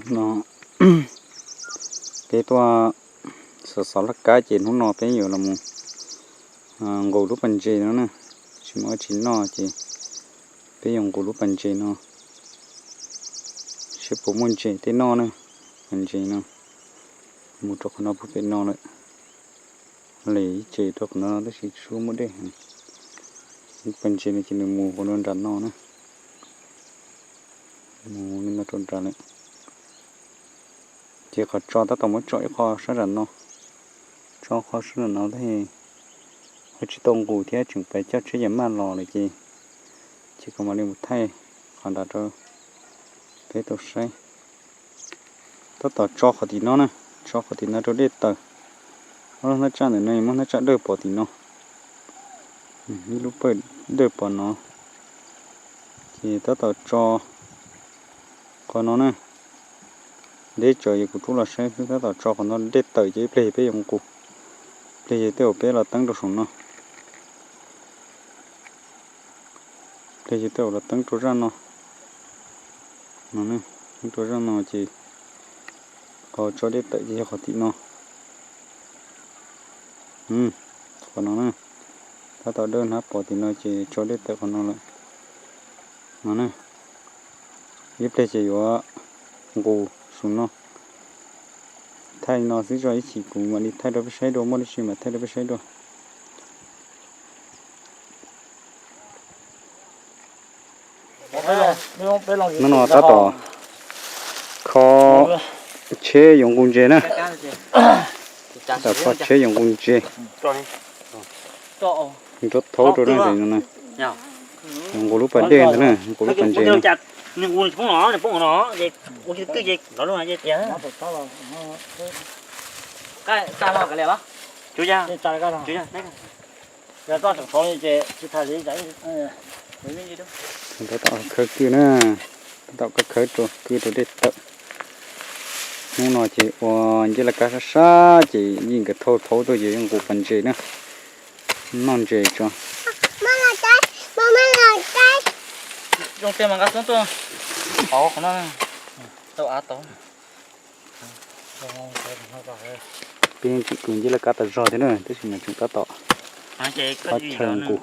No, peb tuaj xov xov laj kab ces hnub no peb yuav los mus nqus lub pas ntses no na. Tsis muaj dab tsi noj ces peb yuav nqus lub pas ntses no, seb puas muaj ntses tej noj na. Pas ntses no mus rau qhov no puag pem no lawm. Lem ib ce rau qhov no tab sis tsis muaj dej. Lub pas ntses no ces nws mus qhov no nram no na. Mus li no rau nram lawm. Ces qhov tso tab tom muab tso ib qho sab nram no, tso qho sab nram no tab sis ho tsis tau nqus thiab tseem pais coj tsheb yam maj los lawm ces, ces kuv mam li mus thaij qhov nrad rau peb tau saib. Tab tom tso qhov tim no na, tso qhov tim no rau dej tawm. Ob lub hnab tsaj ntawm no muaj hnab tsaj dawj pov tim no, ib lub pawg dawj pov no. Ces tab tom tso qhov no na. Deb tsawv yog kuv rub los saib xwb, tab tom tso qhov no dej tawm ces ib pliag peb yuav nqus. Pliag yog tej zaum peb los teeb rau saum no. Pliag yog tej zaum los teeb rau zaj no. No, teeb rau zaj no ces qhov tso dej tawm ces yog qhov tim no. Qhov no na, tab tom dawj hnab pov tim no ces tso dej tawm qhov no lawm. No na, ib pliag ces yuav nqus saum no. Thaij no xwb tso ib chim kuv mam li thaij rau peb saib dua, muaj dab tsi mam thaij rau peb saib dua. Hnub no tab tom kho tsheb yuav nqus ntses na. Tab tom kho tsheb yuav nqus ntses. Nrov thaub rau na, yuav nqus lub pas dej ntag na, nqus lub pas ntses no. Tab tom khawb kwj na, tab tom khawb kwj rau kwj rau dej tawm. Hnub no ces ua ncej laj kab sab sab ces yeej nkawd thauj thaub tuaj ces yuav nqus pas ntses na, noj ntses tso. Peb yeej tseem kwv ncej laj kab tas zog thiab na, tab sis mas tseem tab tom qhov chaw nqus.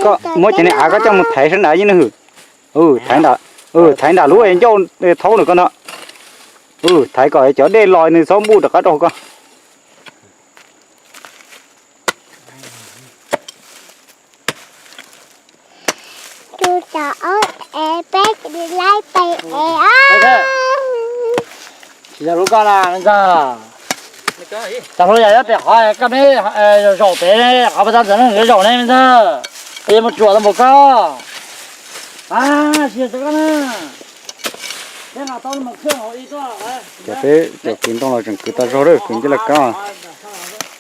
Koj muab cov niag av koj coj mus thaiv sab nrad yeej na hwm. Thaiv nram, thaiv nram lub ncauj thaub ntawm koj ntag. Thaiv kom cov dej los nws txhob npuj rov qab rau hauv koj. Tsis yog lub koj na me ntxawg. Cov hluas yog nyob pem qhov koj meb zaum pem qhov pas tag ntxawm no yuav zaum ne me ntxawg. Peb yuav mus tsuam tau npaum koj. Tsis yog cov koj na. Cov peb cov kwv ntoo los tseem kwv tas zog lawm, kwv ncej laj kab.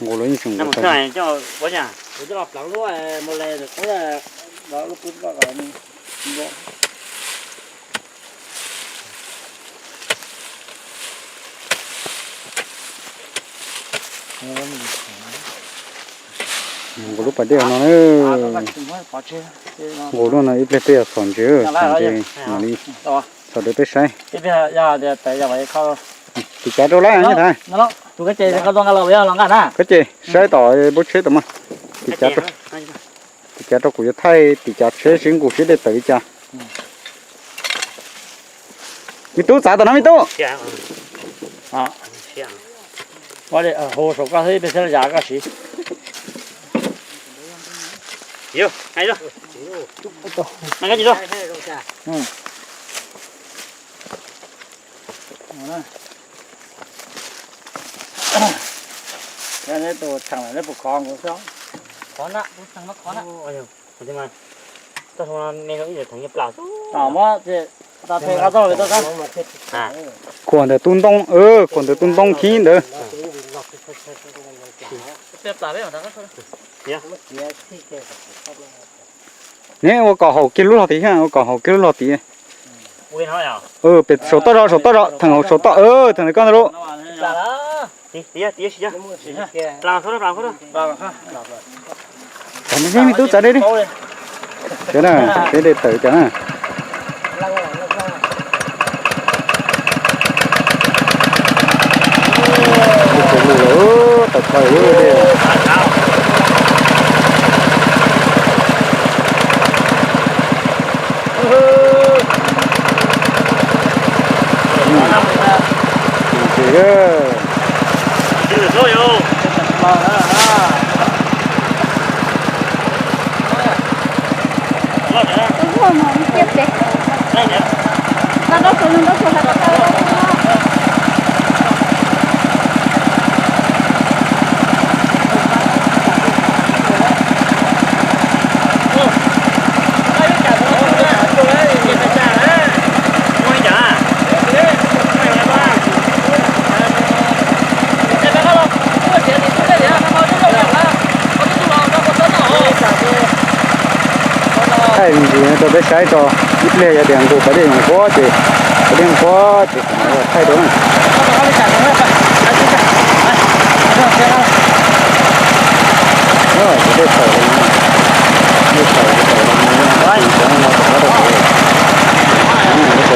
Nqus los yeej tseem nqus tas zog. Nqus lub pas dej no na. Nqus lub no ib pliag peb yuav txhom ntses, txhom ntses mam li txhom rau peb saib. Tim cav rau lawm, koj ces saib tom npab tsheb tom mas. Tim cav rau, tim cav rau kuv yuav thaij tim cav tsheb seb nqus seb dej tawm li cas. Me tub txav tom no me tub. Hu saum koj thiab peb thiaj li zam koj siv. Neb tus theem lawm neb puas khov nkaus xwb? Khov ntag, tus theem no khov ntag. Khuam ntawm tus ntoo, khuam ntawm tus ntoo khib ntawd. Neb ua kom haum kiag lub log tid, ua kom haum kiag lub log tid. Pem saum toj zog, saum toj zog, theem hauv saum toj, theem ntawm koj ntag lauj. Txav me tub txav dej, txav dej tawm cas na. Tawm koj li. Thaij me ntsis rau peb saib tso, ib pliag yog tias nqus pas dej nqhuav ces, pas dej nqhuav ces kuv mam thaij rau na. Dej tawm, dej tawm, dej tawm, dej tawm, dej tawm, dej tawm, dej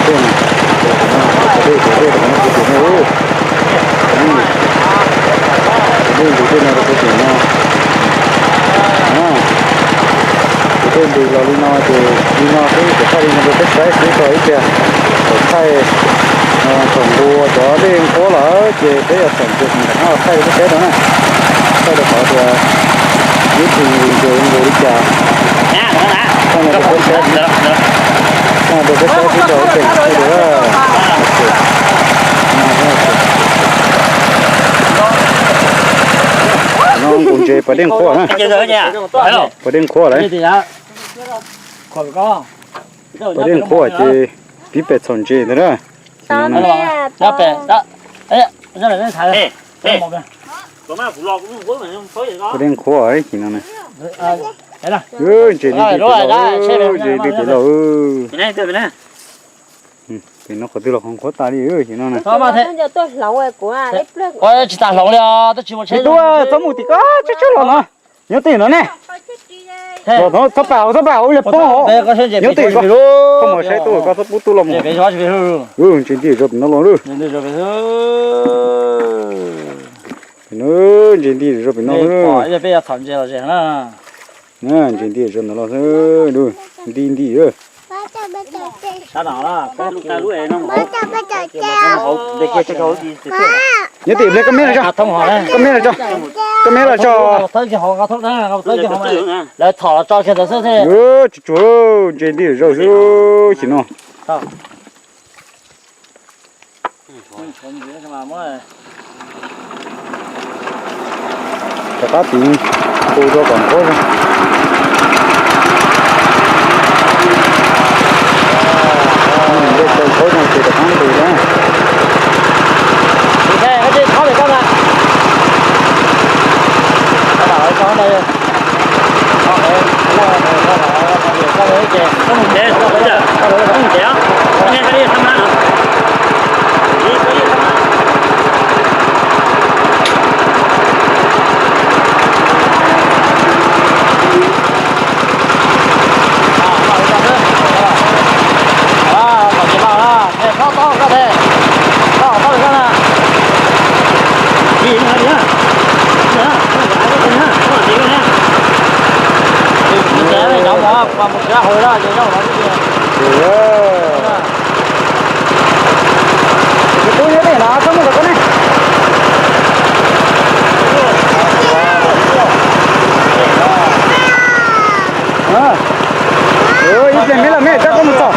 tawm. Tus dej ntws tej no rau puag tim no. Tus dej ntws los li no ces li no xwb, kuv thaij li no rau peb saib xwb tso ib pliag. Thaum thaij, thaum nqus cov dej nqhuav lawm ces peb yuav txhom ntses rov qab los thaij rau peb saib tau na. Thaij rau qhov tias ib tug nqus ntses nqus li cas. Thaij rau peb saib, thaij rau peb saib xwb tso ib pliag. No nqus ntses pas dej nqhuav na. Pas dej nqhuav lawm. Pas dej nqhuav ces pib pem txhom ntses ntawd na. Pas dej nqhuav ib chim no na. Ntses li ntws pem lauj, ntses li ntws pem lauj. Pem no qhov twg los qhov nqhuav tas li chim no na. Tsis tas hloov li os, twb tsis ua tsheb. Tub, txhob mus tim koj, tsheb tsheb los no. Nyob twj ywm no ne. Los no txhob pam, txhob pam, ua li poob hauv. Nyob twj ywm koj, koj mus saib tub, koj txhob pub tub los mus. Ntses nti zog pem no los lawm. Pem no ntses nti zog pem no. Ntses nti zog no los xwb, nti nti. Nyob tim ple koj me los tso, koj me los tso, koj me los tso. Lawv txhom los tso kiag ntawd xwb. Tsuag tsuag, ntses nti zog xwb chim no. Rov qab tiv nqus rau kom nqhuav. Dej tsaus nqhuav no ces rov qab nqus na. Ib pliag me los me, rov qab mus txog.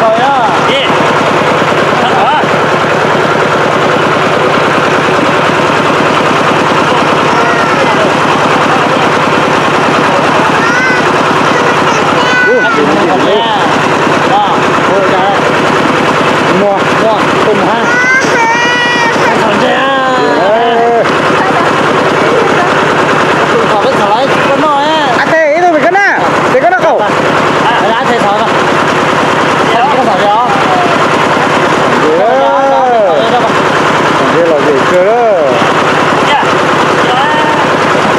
Kawg lawm.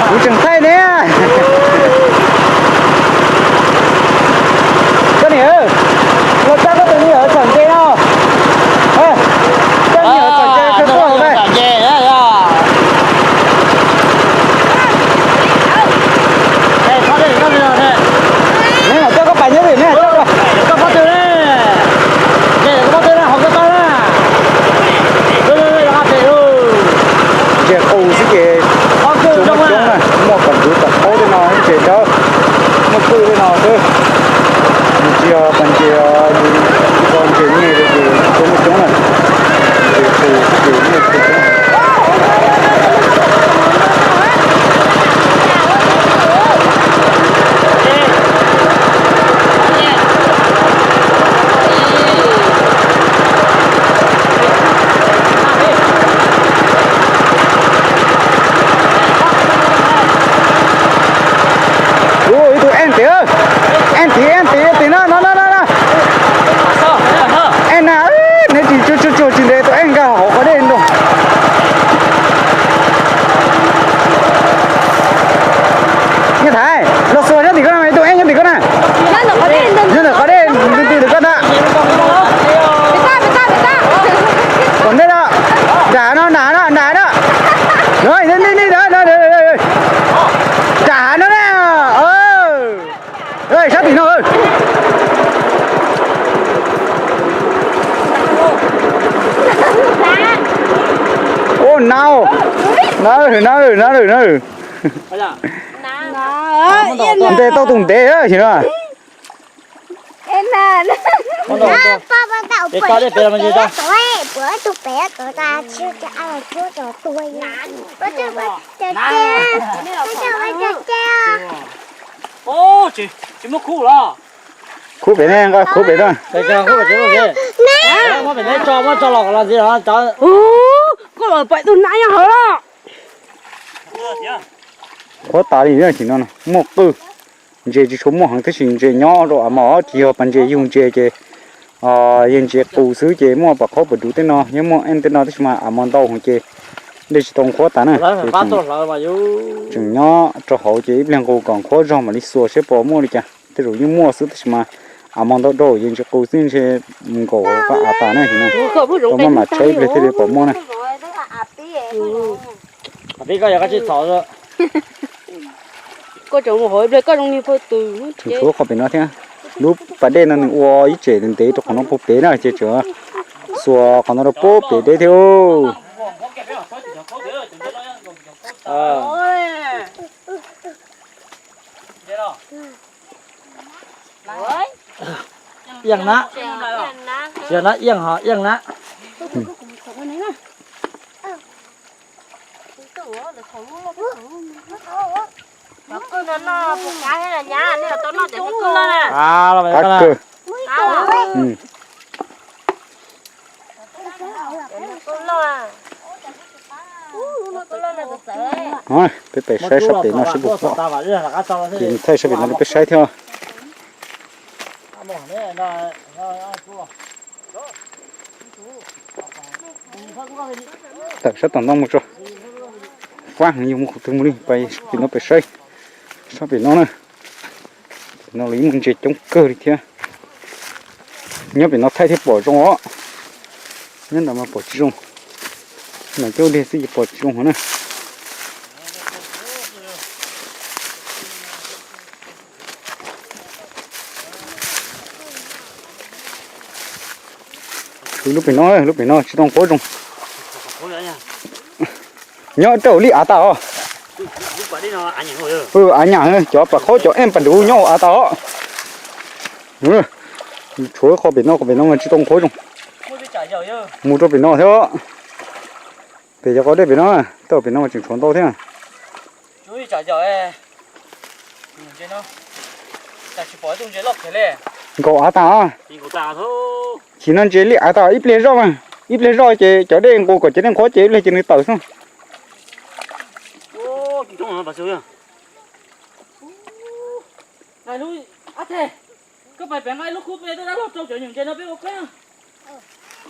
Kuv tseem thaij ne. Koj niam, los txog koj tus me nyuam txom ntse no. Koj me nyuam txom ntse kawg tuaj hauv ne. Neb mam coj koj pais nyob tim neb coj. Ntses qus xwb ces tsis muaj coob na, muaj kom ntxuv kom qhaub tej no ntses dawb, muaj kwj tej no xwb. Nws tsis yog pas ntses, nws tsis yog ntses nyeg ces tsis tshua muaj coob na. Ntses qus xwb ces muaj coob. Ua ib tug eej tim, eej tim, eej tim, tim no, no, no, no, no. Eej na, neb tsis tsuag tsuag tsis ntev tus eej nkag hauv qhov dej nroo. Neb Thaiv, los xuas nyob tim koj na, ib tug eej nyob tim koj na. Nyob ntawm qhov dej nti nti tim koj na. Tom ntej no, nram no, nram no, nram no. Nram hav no na. Sab tim no. Ua nau, na na na na. Ntes tau tus ntev xwb no. Tsis muaj khub los? Khub pem ne, nqa khub pem na. Muab pem ne tso, muab tso los los ntxiv los cov. Koj los pais tus nab nyob hauv los. Qhuav tas li na, tim no muaj qwj. Ntses tsis tshua muaj heev tab sis ntses nyob rau av mos, tsis yog pas ntses yug ntses ces yog ntses qus xwb ces muaj pas qhaub pas duv tej no, yog muaj eej tej no tab sis mas av mos ntau heev ces dej tsis tau qhuav tas na. Tseem nyob rau hauv ces ib pliag nqus kom qhuav zog mam li xuas seb puas muaj li cas. Tej zaum yeej muaj xwb tab sis mas av mos ntau dhau ces ntses qus xwb ntshe mus nkaum hauv qab av tas na. Tau muab mam tshaib ib pliag thiaj li pom muaj na. Tseem tshuav qhov pem no thiab. Lub pas dej no nws ua ib tsem ntev rau qhov no puag pem na ces tseem xuas qhov no rau puag pem deb thiab. Iaj na, tsis yog na, iaj ho iaj na. Qab kawg. Peb pem saib sab pem no seb puas pom. Ces thaij sab pem no rau peb saib thiab. Tawm sab tom ntoo mus tso. Fab heev, yus mus qhov twg mus li, pais pem no pem saib. Sab pem no na. Pem no los yeej muaj ntses coob kawg li thiab. Nyob pem no thaij thiaj pom zoo os. Nyob ntawm mas pom tsis zoo. Ntawm cov liag xwb ces pom tsis zoo heev na. Lub pem no, lub pem no tsis tau qhuav zoo. Nyob rau li av tas os. Av nyam, cov pas qhaub cov eej pas duv nyob hauv av tas os. Tshuav qhov pem no, qhov pem no mas tsis tau qhuav zoo. Mus rau pem no thiab. Pem cov qhov dej pem no, tej pem no mas tseem tshuav ntau thiab. Nkaum av tas. Chim no ntses liaj av tas ib pliag zoj mas, ib pliag zoj ces cov dej nqus kom cov dej qhuav ces ib pliag ces nws tawm xwb. Koj pais pem nqa ib lub khub peb dab laug rau cov nyuam ntses no peb ua koj.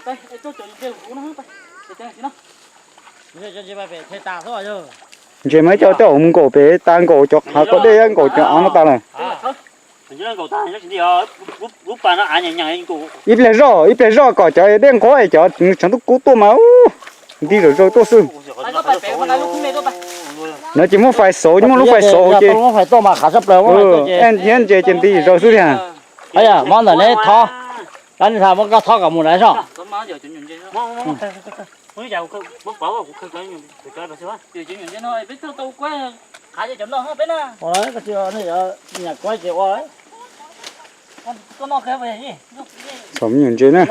Rau cov nyuam ntses huv no, no. Ntses mas ib co coj mus nkaum pem tas nkaum cov qhav kom dej nkaum cov av no tas lawm. Ib pliag zoj ib pliag zoj kom cov dej nqhuab es cov tshav ntuj kub tuaj mas nti zom zaws tuaj xwb. No ces muab fais xauv, muab lub fais xauv ces thiab ntses ces nti zom zaws xwb tiag. Mob ntawm neb thov, koj muab koj thov kom mus lawm soj. Txhom me nyuam ntses na.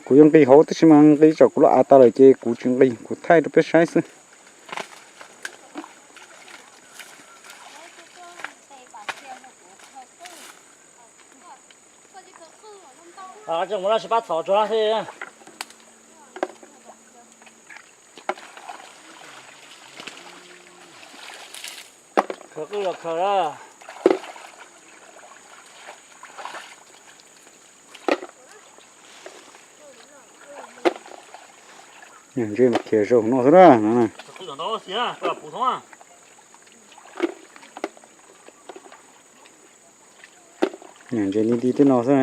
Kuv yuav nqis hauv tab sis mas nqis tsam kuv lub av tas lawm ces kuv tsis nqis, kuv thaij rau peb saib xwb. Khaws qwj los khaws. Ntses khiav zaum no xwb na. Ntses nti nti tej no xwb.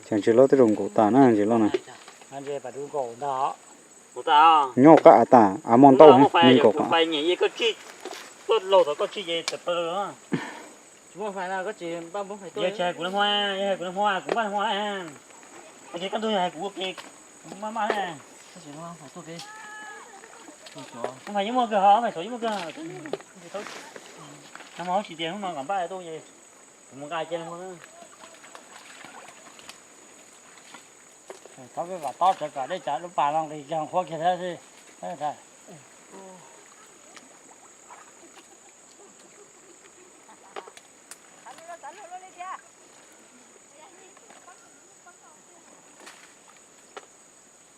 Cas ntses loj tej zaum nkaum tas na, ntses loj na. Nyob qab av tas, av mos ntau, nkaum. Kuv mas yeej muaj kawg, hais xaus yeej muaj kawg. Hais tias hnub no kom npaj tuaj, kuv mus nqa cia. Thov peb vam tob txawv kom dej tsam lub pas no nqis zog qhuav kiag thiab xwb.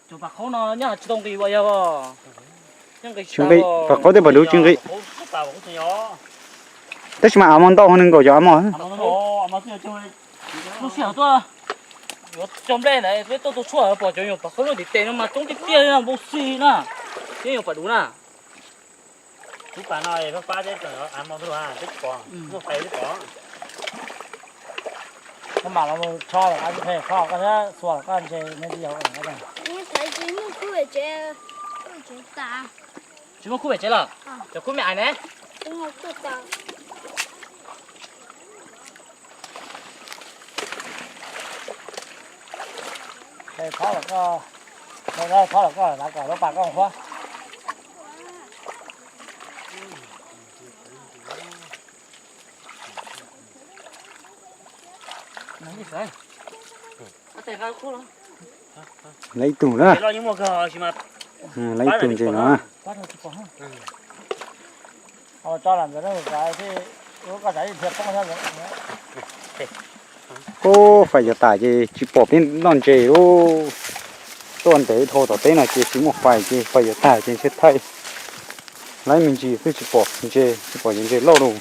Cov pas qhaub no nyob tsis tau nqis as yog. Tsis nqis, pas qhaub tej pas duv tsis nqis. Tab sis mas av mos ntau nws nkaum cov av mos. Lub sij hawm tuaj yuav cog nplej na, peb tuaj tua tshuaj pom cov nyuam pas qhaub lub ntiv tes no mas coob tiag tiag li na, npau suav na, thiab nyuam pas duv na. Lub pas no pab pab thiab, av mos ntau, peb tsis pom, muaj fais twb pom. Koj mam los mus tsho los koj thiaj tshuaj los koj ntses me ntsis yog. Tsis muaj khub pem tsev lawm, cov khub me ais ne. Thov los koj, thov los koj, lawv kom lub pas koj huab. Lawv ib tug na. Lawv ib tug ntses no. Ub, fais yuav tas ces tsis pom peb noj ntses lawm. Tuaj ntev dhau tom teb no ces tsis muaj fais ces fais yuav tas ces ntshe thaij lawv me ntsis xwb tsis pom ntses, tsis pom ntses loj lawm.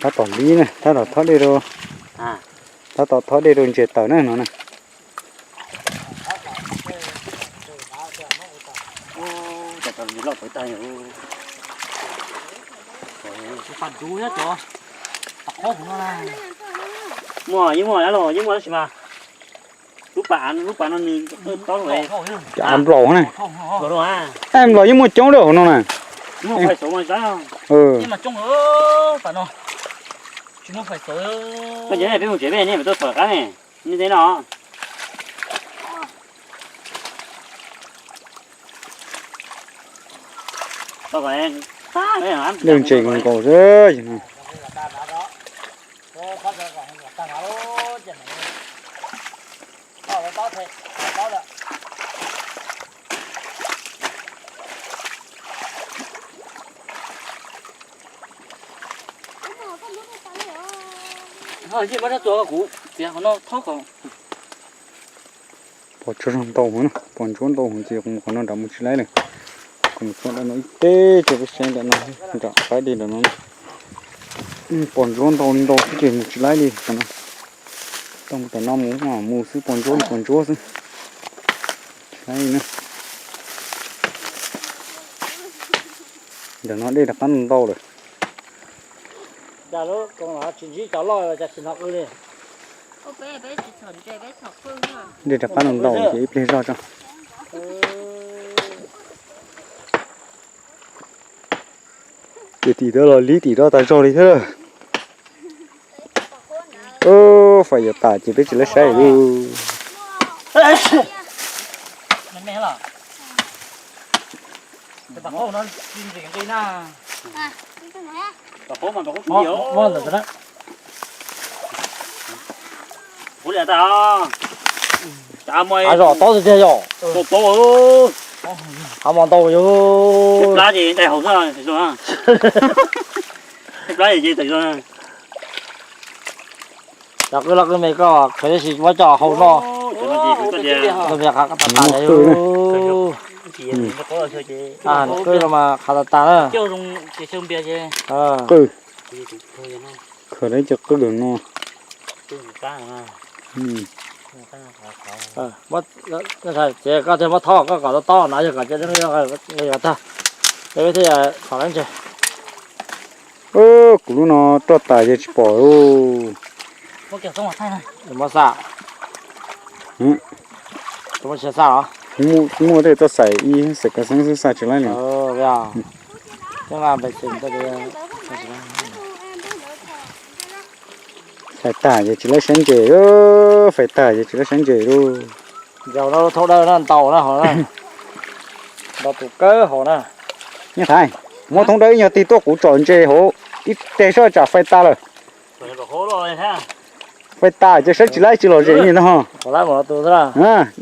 Tab tom li na, tab tom thob dej rau, tab tom thob dej rau ntses tawm na no na. Muaj, yeej muaj los yeej muaj tab sis mas lub pas, lub pas no nws tob, av nplaum na. Av nplaum yeej muaj coob li hauv no na. Peb mus tsev peb niam tuaj tom qab ne, nej teb no. Dej ntses nkaus xwb. Pom tsuag zog ntau heev na, pom ntsuab ntau heev ces qhov no nram mus tsis laib lawm. Kuv mus txog ntawm no ib teb ces peb saib ntawm no, nram qaib dej ntawm no. Pom ntsuab ntau li ntau xwb ces mus tsis laib li qhov no. Tau mus tom no mus mus xwb pom ntsuab li pom ntsuab xwb. Saib na. Ntawm no dej rov qab ntau lawm. Dej rov qab ntau ces ib pliag zoj tso. Ces tim no los lib tim no tas zog li thiab. Fais yuav tas ces peb tsis laib saib li. Av zom tob tiag tiag yom. Av mos ntau yom. Plab ces ntais hauv xwb. Plab ces tawm zog. Cov qwj loj qwj me koj khaws tib si muab coj hau noj. Qwj no mas qhav tas tas na. Qwj. Khaws tib cov qwj no. Ces koj thiaj muab thob koj kom tob tob na, yog kom nqi tag, ces peb thiaj txhom lawv ntses. Kuv lub no roj tas ces tsis pom. Muab xa. Muaj tej txoj xaim ib xaim kav xeeb xwb xa tsis laib li. Fais tag ces tsis laib saib ntses, fais tag ces tsis laib saib ntses lauj. Ncaus no thauj dawb na, ntau na hauv na. Ntau tus kawg hauv na. Niaj Thaiv, muab thoob dawb ib nyuag tig tuaj kuv tsom ntses hauv ib teg soj tsam fais tas lawm. Fais tas ces saib tsis laib tsis lom zem ib nyuag ntag ho. Ib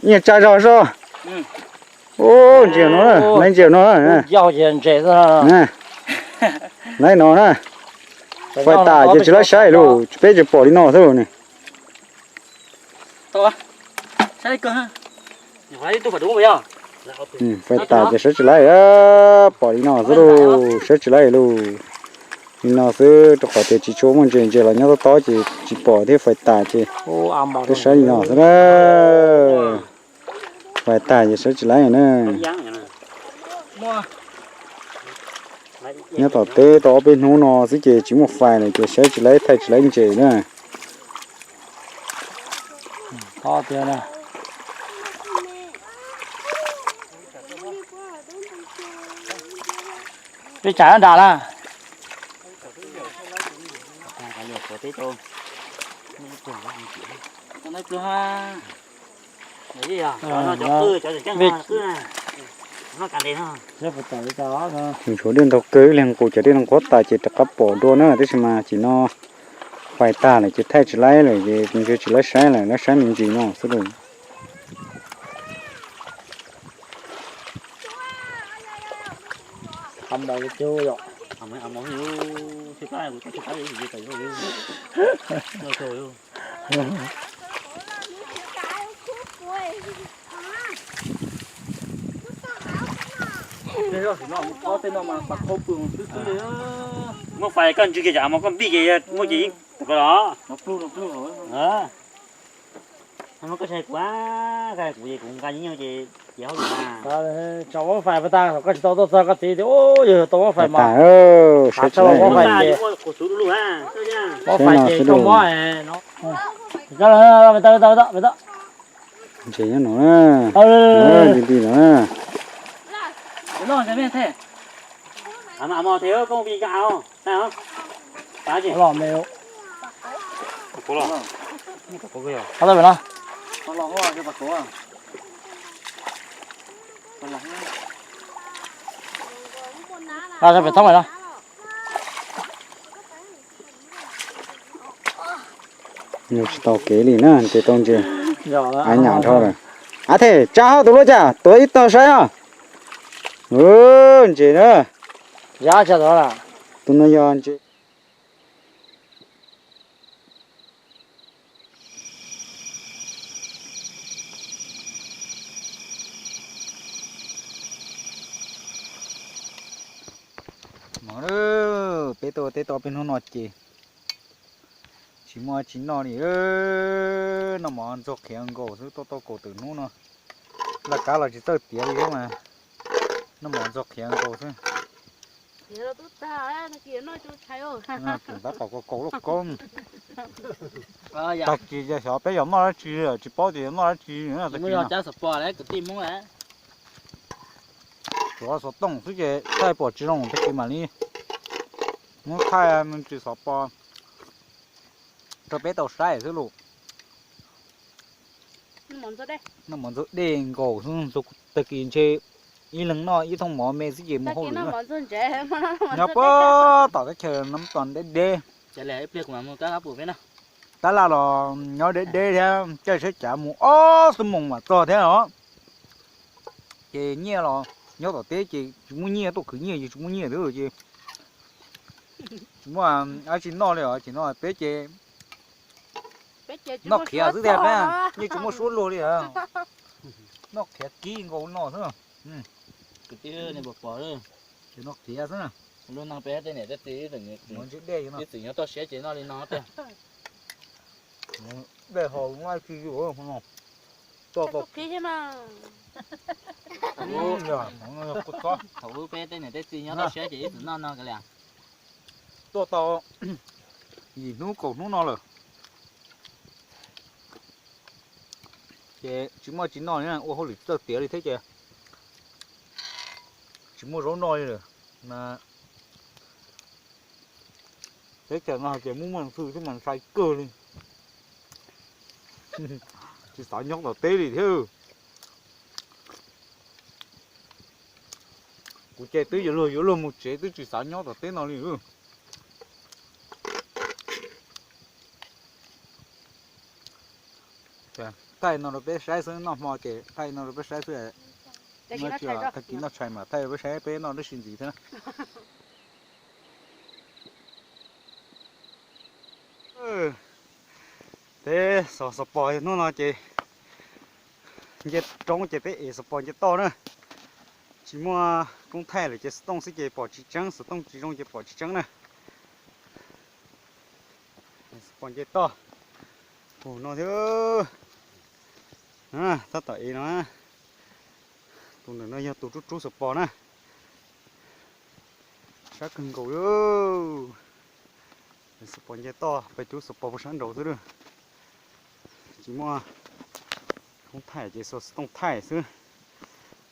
nyuag tsa zog soj. Ntses no, laib ntses no. Laib no na. Fais tas ces tsis laib saib lauj, peb tsis pom li no xwb lauj ne. Fais tas ces saib tsis laib, pom li no xwb lauj, saib tsis laib lauj. Li no xwb rau qhov tias tsis tshua muaj ntses, ntses los nyob tob tob ces tsis pom thiab, fais tas ces twb saib li no xwb na. Fais tas ces saib tsis laib na. Nyob tom teb tau ob peb hnub no xwb ces tsis muaj fais lawm ces saib tsis laib, thaij tsis laib ntses na. Peb tsam nram na. Ntsuav dej ntau kawg, ib leeg nqus cov dej no qhuav tas ces rov qab pom dua na, tab sis mas ces no fais tag lawm ces thaij tsis laib lawm ces kuv ntsia tsis laib saib lawm, laib saib me ntsis no xwb lauj. Muab fais koj ntswg kiag cov av mos koj npij ces muaj ces yeej tus ko los. Muab koj saib kuv, kuv ces kuv nqa nyiaj ces ces hauj lwm na. Tso muab fais pas tag, koj tsis tau tuaj txog koj txiv tias, yog tau muab fais mas. Muab fais ces koj muab. Ntses nyob no na. Nti nti no na. Nws tsis tau kev li na, ntes tau ntses. Av nyam dhau lawm. Av them, tsa hauj tus lub cas tuav ib tog saib os. Ntses na. Tus no yog ntses. Peb tuaj ua teb tau peb hnub no ces tsis muaj tsis noj li, noj mov ntxuag qhiav nkaus xwb, tuaj tau kaum tawm hnub no. Laj kab los tsis txawj tiav li thiab mas, noj mov ntxuag qhiav nkaus xwb. Tab tom kaus kaus loj koob. Tag kis ces xyov peb yuav noj dab tsi, tsis paub tias yuav noj dab tsi. Tag kis no cab xov pos lawm kwv tij Hmoob lawm. Tsuav xov tooj xwb ces thaij pom tsis zoo, tag kis mam li muab thaij me ntsis xov pos rau peb tau saib xwb lauj. Noj mov ntxuag dej nkaus xwb, tag kis ntshe ib leeg noj ib thooj mov me xwb ces mus hauj lwm. Nyob puag tom teb chaws no tos deb deb. Tab laj los nyob deb deb thiab, caij tsheb cav mus ob xuab moos mam txog thiab os. Ces nyiaj los nyob tom teb ces tsis muaj nyiaj, tuaj khwv nyiaj ces tsis muaj nyiaj thiab ces tsis muaj dab tsi noj li os. Ces no peb ces noj qhiav xwb tiag, yeej tsis muaj suab luag li. Noj qhiav kib nkaus no xwb. Kwv tij, nej puas pom? Ces noj qhiav xwb na. Lub neej peb tej niam tej txiv ib txwm nyob toj siab ces noj li no tiag. Dej haus no tsis yuav no. Tuaj tau, thaum ub peb tej niam tej txiv nyob toj siab ces ib txwm noj no kiag li. Tuaj tau yim hnub kaum hnub no lawm. Ces tsis muaj tsis noj li, ua hauj lwm txawj tiav li thiab ces tsis muaj zaub noj li lawm. Mas teb chaws no hais tias muaj muaj xwb thiab mas ntshai kawg li. Tsis xav nyob tom teb li thiab. Kuv ces twb yuav luag yuav luag mus tsev twb tsis xav nyob tom teb no li. Thaij no rau peb saib xwb, noj hmo ces thaij no rau peb saib xwb. Tag kis noj tshais mas thaij rau peb saib peb noj dab tsi ntxiv thiab. Peb xov xov pos hnub no ces nce roob ces peb ev xov pos nce toj na. Tsis muaj koob thaij lawm ces xov tooj xwb ces pom tsis tseeb, xov tooj tsis zoo ces pom tsis tseeb na. Xov pos nce toj, tus no thiab, tab tom ev no. Tus ntawm no yog tus rub rub xov pos na. Sab kawg nkaus li. Xov pos nce toj, peb rub xov pos puag sab nraud xwb. Tsis muaj koob thaij ces xov tooj thaij xwb.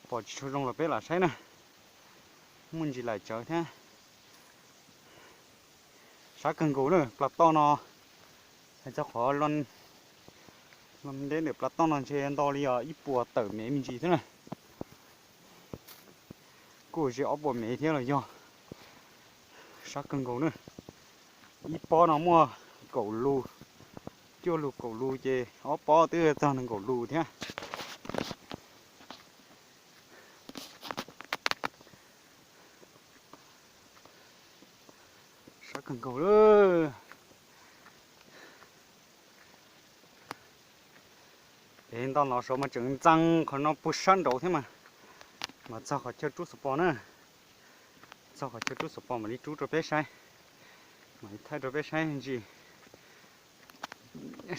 Pom tsis tshua zoo los peb lam saib na. Muaj ntsis laim tsawv thiab. Sab kawg nkaus na, plas toj no, hais txog qhov lo ntej ntawm plas toj no ntshe nto li os ib puas tawm mev me ntsis thiab na. Kuj ze ob puas mev thiab los yog. Sab kawg nkaus na. Ib pob no muaj kaum lus, cuaj lus kaum lus ces ob pob twb txog nees nkaum lus thiab. Sab kawg nkaus lawm. Es nto no saud mas tseem ntxeev qhov no puag sab nraud thiab mas. Mas txog qhov chaw rub xov pos na. Txog qhov chaw rub xov pos mam li rub rau peb saib. Mam li thaij rau peb saib ntsis.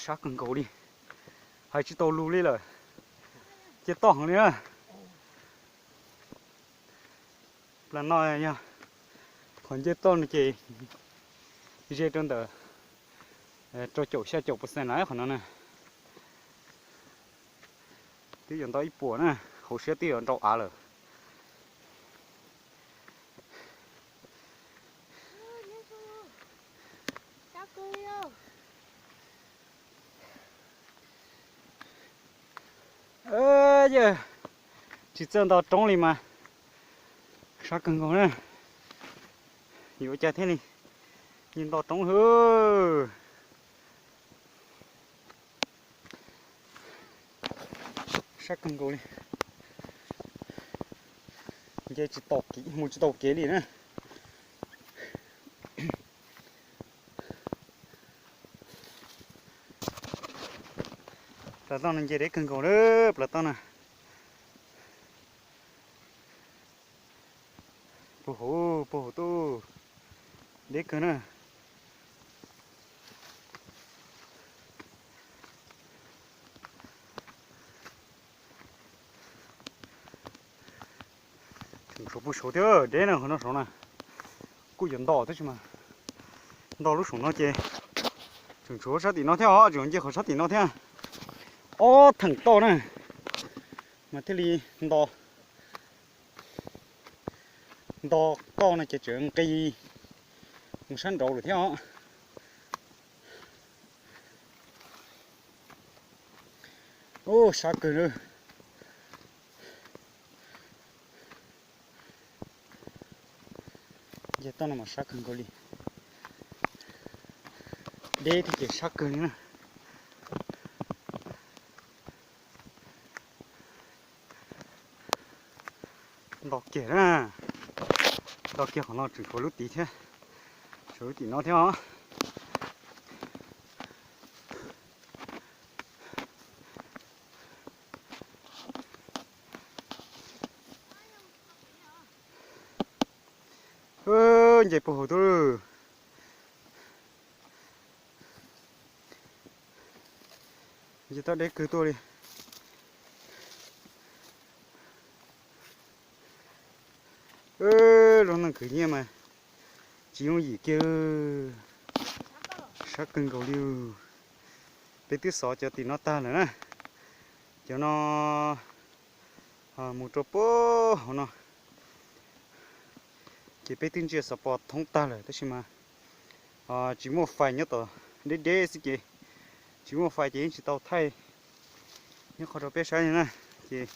Sab kawg nkaus li. Hais tsis tau lus li lawm. Cia toj heev li na. Plas no yog qhov nce toj no ces ze rau ntawm rau caum xya caum percent na qhov no na. Twb yuav ntau ib puas na, hauv siab twb yuav nrau av lawm. Yog tsis txawj nto roob li mas sab kawg nkaus na. Yuav ua cas thiaj li nto roob hwv. Sab kawg nkaus li. Nce tsis tau, mus tsis tau kev li na. Plas toj no nce deb kawg nkaus lawm, plas toj no. Puag hauv, puag hauv tuaj, deb kawg na. Tseem tshuav puag saud thiab, deb na, qhov no saud na. Kuj yuav nto tab sis mas nto lub saum no ces tseem tshuav sab tim no thiab os, tseem nce qhov sab tim no thiab. Ob theem toj na mas thiaj li nto, nto toj no ces tseem nqis mus sab nraud lawm thiab os. Ub, sab kawg na. Nce toj no mas sab kawg nkaus li. Deb thiab ces sab kawg li na. Nto kiag na, nto kiag qhov no tseem tshuav lub tid thiab, tshuav lub tim no thiab os. Nce puag hauv tuaj. Nce toj deb kawg tuaj li. Lub neej khwv nyiaj mas tsis yooj yim kiag, sab kawg nkaus li. Peb twb xov cov tim no tag lawm na, cov no mus rau puag hauv no. Ces peb twb ntsia xov pos thoob tag lawm tab sis mas tsis muaj fais nyob tom deb deb xwb ces tsis muaj fais ces yeej tsis tau thaij nyob qhov rau peb saib li na. Ces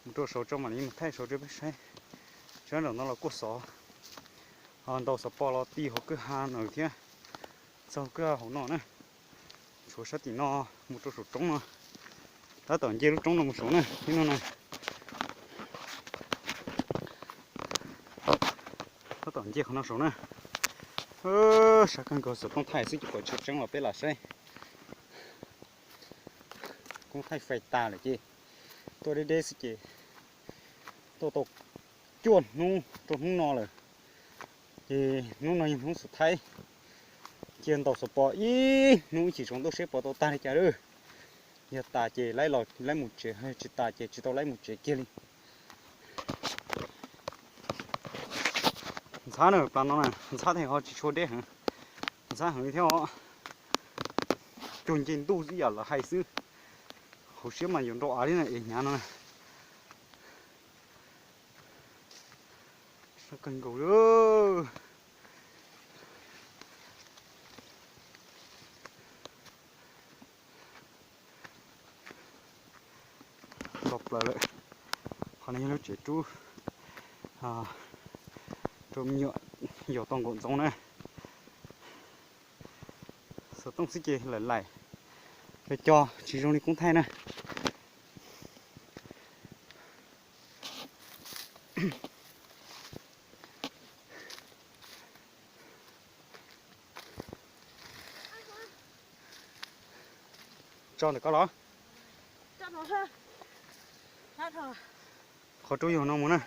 mus rau saud tso mam li mus thaij saud rau peb saib. Sab nraum no los kuj xov, ntaus xov pos los ti hauv kwj ha no thiab, txog kwj ha hauv no na. Tshuav sab tim no mus rau saum roob no, tab tom nce lub roob no mus saud na, ib no na. Tab tom nce qhov no saud na. Sab kawg nkaus, xov tooj thaij xwb ces kom tshwm tseeb los peb lam saib. Kuj thaij fais tas lawm ces tuaj deb deb xwb ces tuaj tau cuaj hnub rau hnub no lawm. Ces hnub no yog hnub xus thaib, cia ntaus xov pos ib hnub ib chim tsoom tuaj seb pos tau tag li cas lawm. Yog tas ces laib los laib mus tsev, tsis tas ces tsis tau laib mus tsev kiag li. Ntxhab na, plas no na ntxhab thiab ho tsis tshua deb heev, ntxhab heev li thiab os. Cuag nce ntuj ib yam lawv hais xwb. Hauv siab mas yuav nrau av li na es hnyav no na. Sab kawg nkaus li. Nto plaws lawm. Qhov no yog lub tsev rub rau me nyuam yos tau nkaum ntxoov na. Xov tooj xwb ces laim laim, co co tsis zoo li kuv thaij na. Tso ntawm ko los? Qhov rub yog no mus na.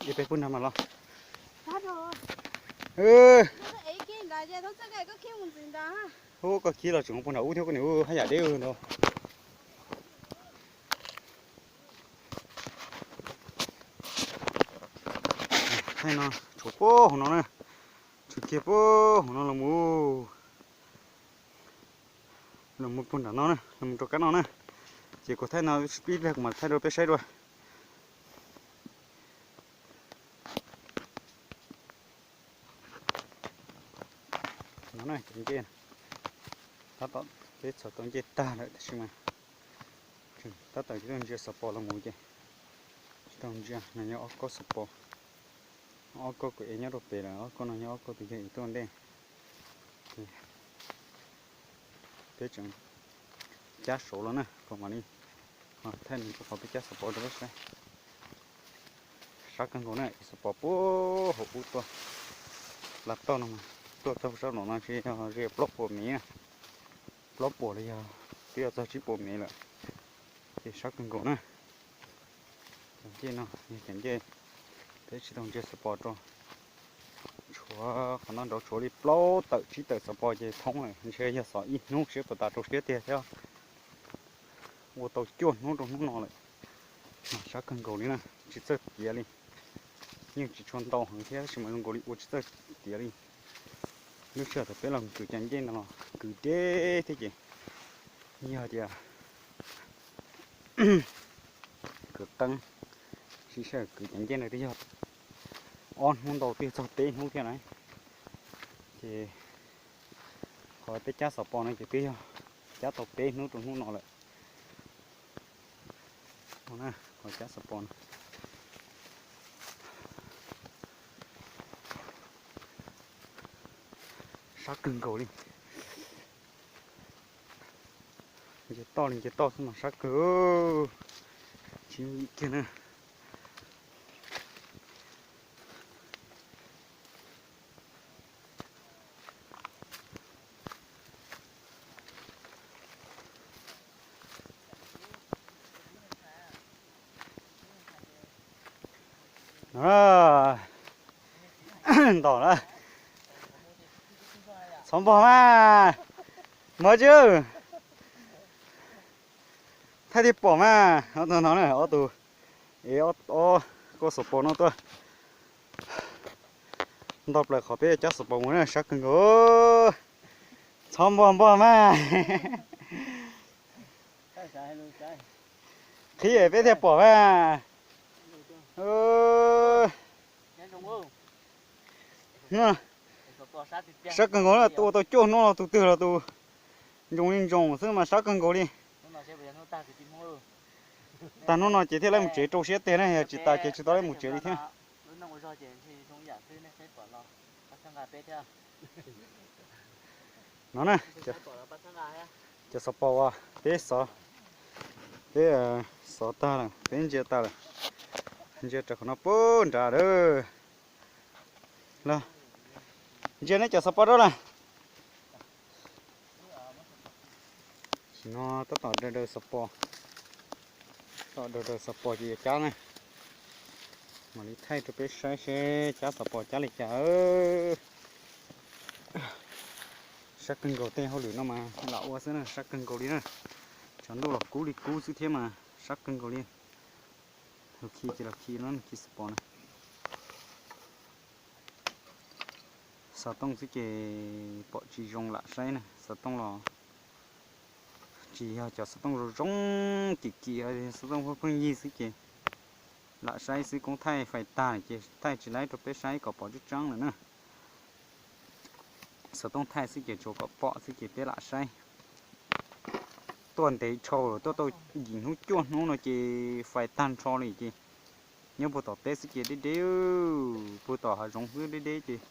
Es peb pub nrag mas los. Ub, koj khib los tseem pug nram ub thiab koj niam, ub, haj yam deb ntag. Thaij no tshuav puag hauv no na, tshuav kiag puag hauv no los mus, los mus puag nram no na, los mus rau kab no na. Ces kuv thaij no ib pliag kuv mam thaij rau peb saib dua. No na cov ncej, tab tom peb txhos tau ncej tag lawm tab sis mas tab tom tsis tau ntsia xov pos los mus ces tsis tau ntsia. No nyob ob kob xov pos, ob kob kuv ev nyob rau pem lawm, ob kob no nyob ob kob tus yawg ev tuaj ntej. Peb tseem cab saud los na, kom mam li thaij nws rau qhov peb cab xov pos rau peb saib. Sab kawg nkaus na, xov pos puag hauv ub tuaj, laj toj no, tuaj txog sab nraum no ntshe yog ze plaub puas mev na, plaub puas los yog twb yuav txog tsib puas mev lawm. Ces sab kawg nkaus na. Cov ncej no yog cov ncej Teb tsis tau ntsia xov pos rau. Tshuav qhov no nraud tshuav li plaub tawm tsib tawm xov pos ces thoob lawm, ntshe yog xov ib hnub siab puas tas rau siab tiag thiab. Ua tau cuaj hnub rau hnub no lawm, mas sab kawg nkaus li na, tsis txawj tiav li. Yeej tsis tshua ntau heev thiab tab sis mas zoo nkaus li ua tsis txawj tiav li. Lub sij hawm thaum peb los kwv cov ncej no los kwv deb thiab ces yog tias kwv qeeb, sij hawm kwv cov ncej no twb yog ob hnub ntau twb yog txog peb hnub thiab na. Ces qhov peb cab xov pos no ces twb yog cab tau peb hnub rau hnub no lawm. Qhov cab xov pos no sab kawg nkaus li. Nce toj li nce toj xwb mas sab kawg, tsis yooj yim kiag na. Ntom na, txhob npog mas, mov tsw, thaij thiaj pom mas. Ob tug no na, ob tug, es ob, ob koj xov pos no tuaj nto plaws qhov peb cab xov pos mus na, sab kawg nkaus. Txhob npog npog mas, qhib peb thiaj pom mas. Sab kawg nkaus na, ua tau cuaj hnub los tus twg los tus ntsoos li ntsoos xwb mas sab kawg nkaus li. Tag hnub no ces thiaj li mus tsev rau siab tiag na, yog tsis tas ces tsis tau li mus tsev li thiab. No na, cov xov pos uas peb xov, peb xov tag lawm, peb ntsia tag lawm, ntsia raws qhov no puag nrad lawm. Los, ntsia neb cov xov pos rau lawm. Tam sim no tab tom daws daws xov pos, tab tom daws daws xov pos ces yuav cab na. Mam li thaij rau peb saib seb cab xov pos cab li cas. Sab kawg nkaus, tej hauj lwm no mas lam ua xwb na, sab kawg nkaus li na. Tshav ntuj los kub li kub xwb thiab mas sab kawg nkaus li. Los khi ces los khi no, khi xov pos na. Xov tooj xwb ces pom tsis zoo lam saib na, xov tooj los tsis yog cov xov tooj zoo zoo kim kim, xov tooj pheej pheej yig xwb ces lam saib xwb, koob thaij fais tag ces thaij tsis laib rau peb saib kom pom tseeb tseeb lawm na. Xov tooj thaij xwb ces tsuas kom pom xwb ces peb lam saib. Tuaj ntev dhau lawm, tuaj tau yim hnub cuaj hnub no ces fais tag nrho li ces nyob puag tom teb xwb ces deb deb, puag tom hav zoov xwb deb deb ces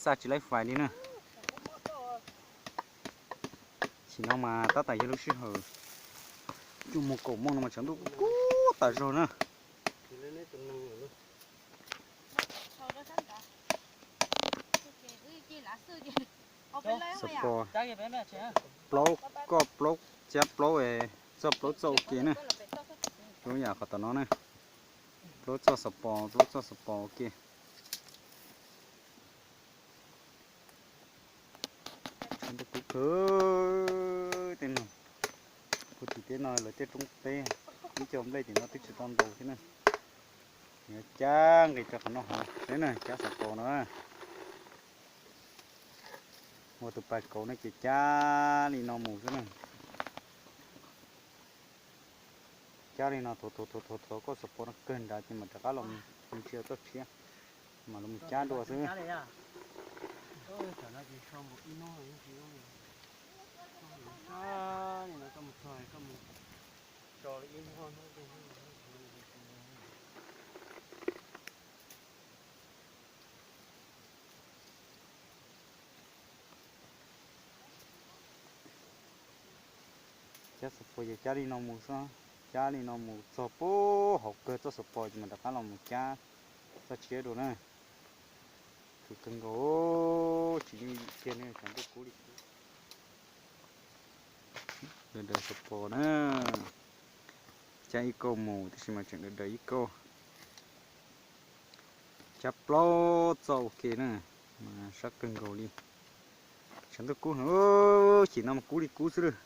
xa tsis laib fais li na. Tam sim no mas tab tom yog lub sij hawm cuaj moos kaum moos no mas tshav ntuj kub tas zog na. Xov pos plaub, koj plaub, cab plaub, txoj plaub txoj ua ke na. Lub yam qhov tom no na, plaub txoj xov pos, plaub txoj xov pos ua ke. Tshav ntuj kub kawg tej no. Puag tim teb no lawv tej roob teb, ib co nplej tim no twb tsis tau ntaus thiab na. Yuav cab nqis rau qhov no hauv seb na, cab xov pos no. Ua tus pas kauv no ces cab li no mus xwb na. Cab li no thuav thuav thuav thuav koj xov pos no kawg nrad ces mam rov qab los ntsia txoj tshiab, mam los cab dua xwb. Cab xov pos ces cab li no mus xwb, cab li no mus txog puag hauv kawg txoj xov pos ces mam rov qab los mus cab txoj tshiab dua na. Khwv kawg nkaus, tsis yooj yim kiag ne, tshav ntuj kub li kub. Daws daws xov pos na, cab ib kauj mus tab sis mas tseem daws daws ib kauj. Cab plaub txoj ua ke na, sab kawg nkaus li. Tshav ntuj kub heev, chim no mas kub li kub xwb lawm.